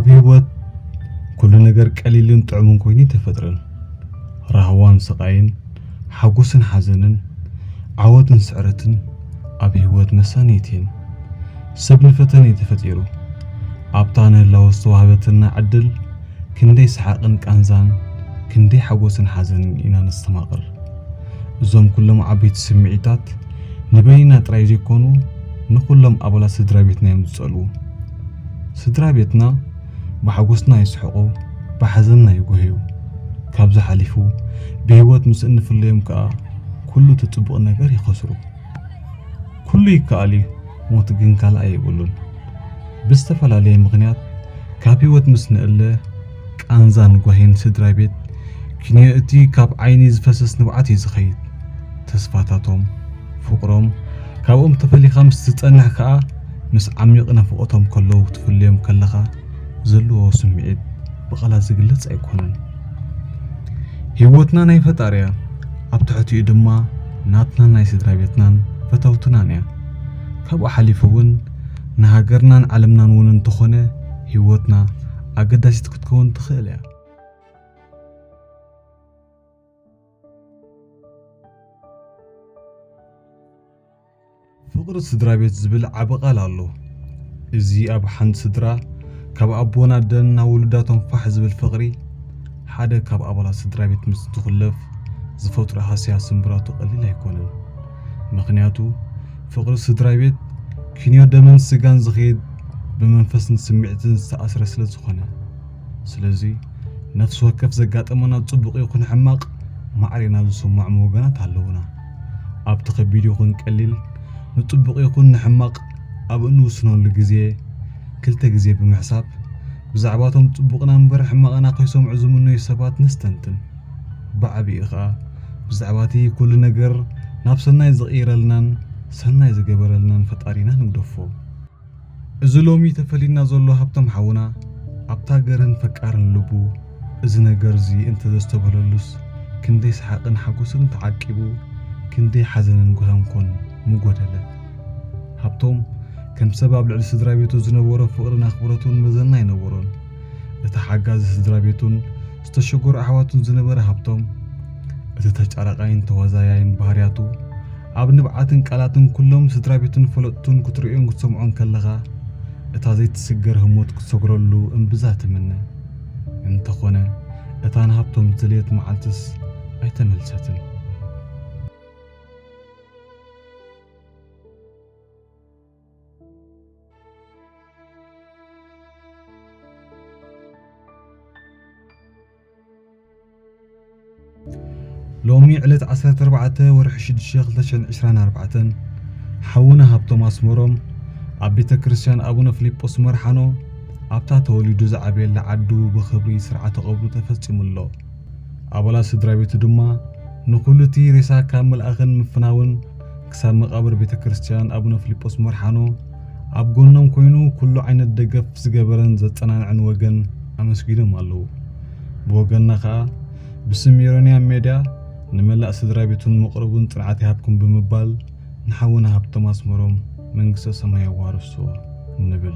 ህይወት ኩሉ ነገር ቀሊልን ጥዑምን ኮይኑ ኣይተፈጥረን። ራህዋን ስቓይን፣ ሓጎስን ሓዘንን፣ ዓወትን ስዕረትን ኣብ ህይወት መሳነይቲ እየን። ሰብ ንፈተነ እዩ ተፈጢሩ። ኣብታ ንህላወ ዝተዋህበትና ዕድል ክንደይ ሰሓቕን ቃንዛን፣ ክንደይ ሓጎስን ሓዘንን ኢና ነስተማቕር። እዞም ኩሎም ዓበይቲ ስምዒታት ንበይንና ጥራይ ዘይኮኑ፣ ንኹሎም ኣባላት ስድራ ቤትና እዮም ዝጸልዉ። ስድራ ቤትና ብሓጎስና ይስሕቑ፣ ብሓዘንና ይጉህዩ። ካብዚ ሓሊፉ ብህይወት ምስ እንፍለዮም ከኣ ኩሉ እቲ ጽቡቕ ነገር ይኸስሩ። ኩሉ ይከኣል እዩ፣ ሞት ግን ካልኣይ የብሉን። ብዝተፈላለየ ምኽንያት ካብ ህይወት ምስ ንእለ፣ ቃንዛን ጓሂን ስድራ ቤት ክንዮ እቲ ካብ ዓይኒ ዝፈስስ ንብዓት እዩ ዝኸይድ። ተስፋታቶም፣ ፍቕሮም፣ ካብኦም ተፈሊኻ ምስ ትጸንሕ ከኣ፣ ምስ ዓሚቕ ናፍቖቶም ከለዉ ክትፍልዮም ከለኻ ዘለዎ ስምዒት ብቓላት ዝግለጽ ኣይኮነን። ህይወትና ናይ ፈጣሪ እያ። ኣብ ትሕቲኡ ድማ ናትናን ናይ ስድራ ቤትናን ፈተውትናን እያ። ካብኡ ሓሊፉ እውን ንሃገርናን ዓለምናን እውን እንተኾነ ህይወትና ኣገዳሲት ክትከውን ትኽእል እያ። ፍቕሪ ስድራ ቤት ዝብል ዓቢ ቃል ኣሎ። እዚ ኣብ ሓንቲ ስድራ ካብ ኣቦን ኣደን ናብ ውሉዳቶም ፋሕ ዝብል ፍቕሪ፣ ሓደ ካብ ኣባላት ስድራ ቤት ምስ ዝኹለፍ ዝፈጥሮ ሃስያ ስምብራቱ ቀሊል ኣይኮነን። ምኽንያቱ ፍቕሪ ስድራ ቤት ክንዮ ደምን ስጋን ዝኸይድ፣ ብመንፈስን ስምዒትን ዝተኣስረ ስለ ዝኾነ። ስለዚ ነፍሲ ወከፍ ዘጋጠመና ጽቡቕ ይኹን ሕማቕ ማዕሬና ዝስምዖም ወገናት ኣለዉና። ኣብቲ ከቢድ ይኹን ቀሊል፣ ንጽቡቕ ይኹን ንሕማቕ ኣብ እንውስነሉ ግዜ ክልተ ግዜ ብምሕሳብ፣ ብዛዕባቶም ጽቡቕና እምበር ሕማቕና ከይሰምዑ ዝምነዩ ሰባት ነስተንትን። ብዓቢኡ ኸኣ ብዛዕባ እቲ ኩሉ ነገር ናብ ሰናይ ዝቕይረልናን ሰናይ ዝገበረልናን ፈጣሪና ንግደፎ። እዚ ሎሚ ተፈሊና ዘሎ ሃብቶም ሓውና፣ ኣብታ ገርህን ፈቃርን ልቡ፣ እዚ ነገር እዚ እንተዘስተብህለሉስ፣ ክንደይ ሰሓቕን ሓጎስን ተዓቂቡ፣ ክንደይ ሓዘንን ጓህን ኮን ምጎደለ። ሃብቶም፣ ከም ሰብ ኣብ ልዕሊ ስድራ ቤቱ ዝነበሮ ፍቕርን ኣኽብሮትን መዘና ኣይነበሮን። እቲ ሓጋዚ ስድራ ቤቱን ዝተሸገሩ ኣሕዋቱን ዝነበረ ሃብቶም፣ እቲ ተጫራቃይን ተዋዛያይን ባህርያቱ፣ ኣብ ንብዓትን ቃላትን ኩሎም ስድራ ቤቱን ፈለጥቱን ክትርእዮን ክትሰምዖን ከለኻ፣ እታ ዘይትስገር ህሞት ክትሰግረሉ እምብዛ ትምነ። እንተኾነ፣ እታ ንሃብቶም ዝደለየት መዓልትስ ኣይተመልሰትን። ሎሚ ዕለት ዓሰርተ ኣርባዕተ ወርሒ ሽዱሽተ ክልተ ሽሕን ዕስራን ኣርባዕተን፣ ሓውና ሃብቶም ኣስመሮም ኣብ ቤተ ክርስቲያን ኣቡነ ፊልጶስ መርሓኖ፣ ኣብታ ተወሊዱ ዝዓበየላ ዓዱ ብኽብሪ ስርዓተ ቀብሩ ተፈጺሙ ኣሎ። ኣባላት ስድራ ቤቱ ድማ ንኹሉ እቲ ሬሳ ካብ ምልኣኽን ምፍናውን ክሳብ መቓብር ቤተ ክርስቲያን ኣቡነ ፊልጶስ መርሓኖ ኣብ ጎኖም ኮይኑ ኩሉ ዓይነት ደገፍ ዝገበረን ዘጸናንዐን ወገን ኣመስጊኖም ኣለዉ። ብወገንና ከኣ ብስም ሜሮንያ ሜድያ ንመላእ ስድራ ቤቱን መቕርቡን ጽንዓት ይሃብኩም ብምባል ንሓውና ሃብቶም ኣስመሮም መንግስተ ሰማይ ያዋርሶ ንብል።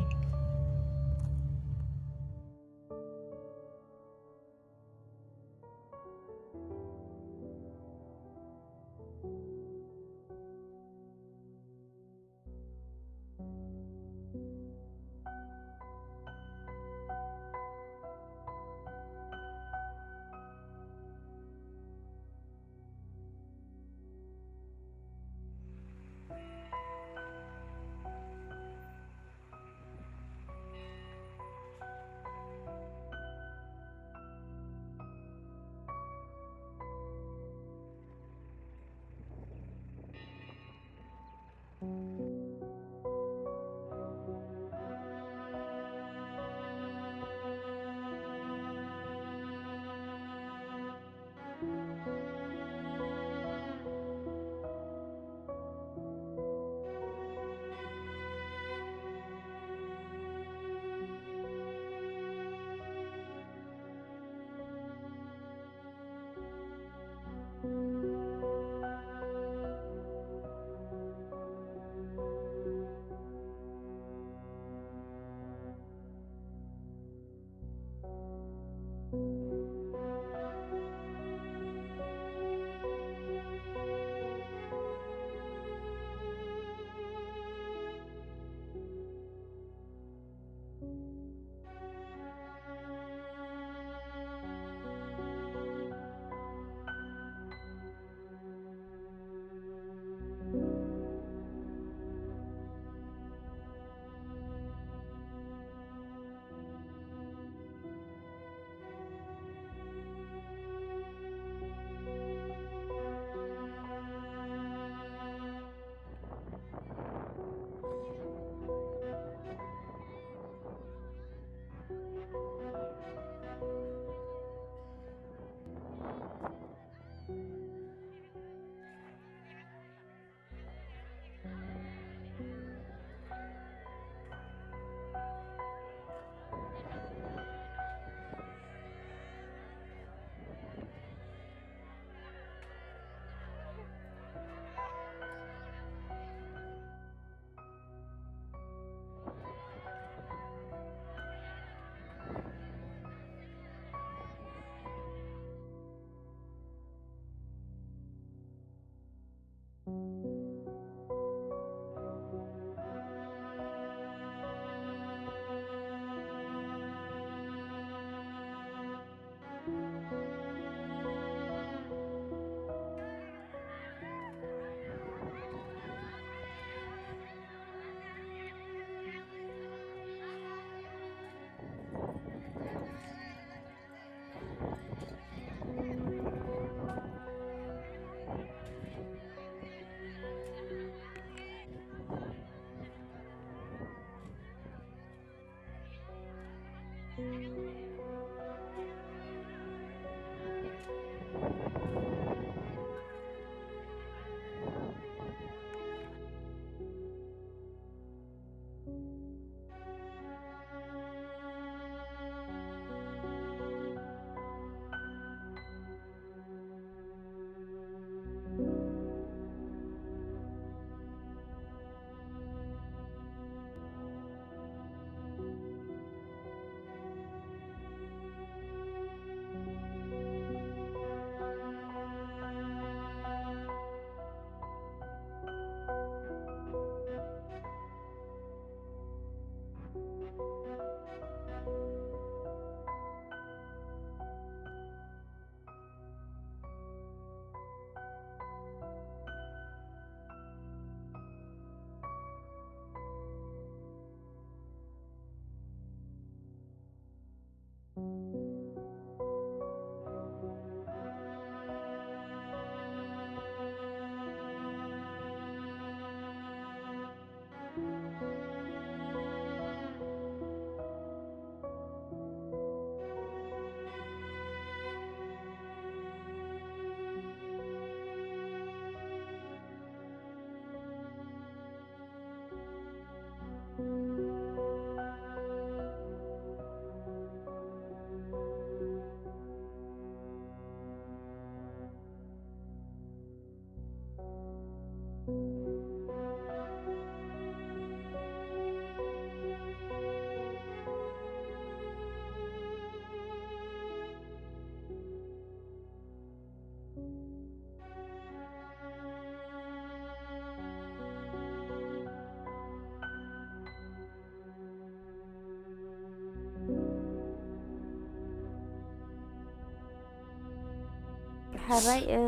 ሕራይ፣ እ፣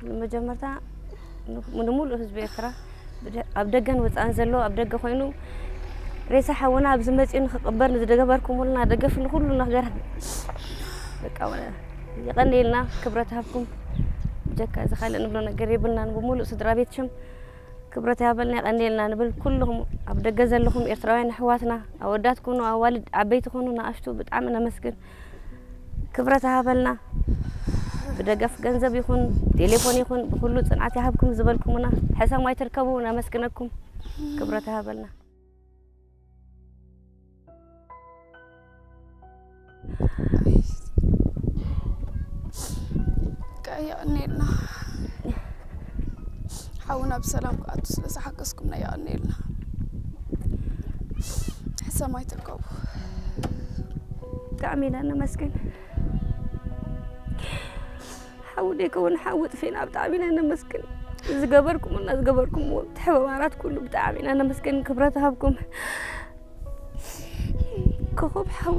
ንመጀመርታ ን-፣ ንምሉእ ህዝቢ ኤርትራ፣ ብደ-፣ ኣብ ደገን ወጻእን ዘሎ፣ ኣብ ደገ ኮይኑ ሬሳ ሓውና ኣብዚ መጺኡ ንኽቕበር ንዝደገበርኩምልና ደገፍ ንኹሉ ነገር በቃ፣ የቐንየልና፣ ክብረት ሃብኩም። ብጀካ እዚ ካልእ ንብሎ ነገር የብልናን። ብምሉእ ስድራ ቤት ሽም ክብረት ይሃበልና፣ የቐንየልና ንብል። ኩልኹም ኣብ ደገ ዘለኹም ኤርትራውያን ኣሕዋትና፣ ኣወዳት ኩኑ፣ ኣዋልድ፣ ዓበይቲ ኩኑ፣ ንኣሽቱ ብጣዕሚ ነመስግን። ክብረት ይሃበልና። ብደገፍ ገንዘብ ይኹን፣ ቴሌፎን ይኹን፣ ብኹሉ ጽንዓት ይሃብኩም ዝበልኩምና፣ ሕሰም ኣይትርከቡ፣ ነመስግነኩም። ክብረት ይሃበልና። የቐንየልና። ሓውና ብሰላም ክኣቱ ስለ ዝሓገዝኩምና የቐንየልና። ሕሰም ኣይትርከቡ። ብጣዕሚ ኢና ነመስግን። ሓዊ ደይከውን ሓዊ ጥፊና ብጣዕሚ ኢና ነመስግን። ዝገበርኩምና ዝገበርኩምዎ ተሕባባራት ኩሉ ብጣዕሚ ኢና ነመስግን። ክብረት ሃብኩም። ክኹብ ሓዊ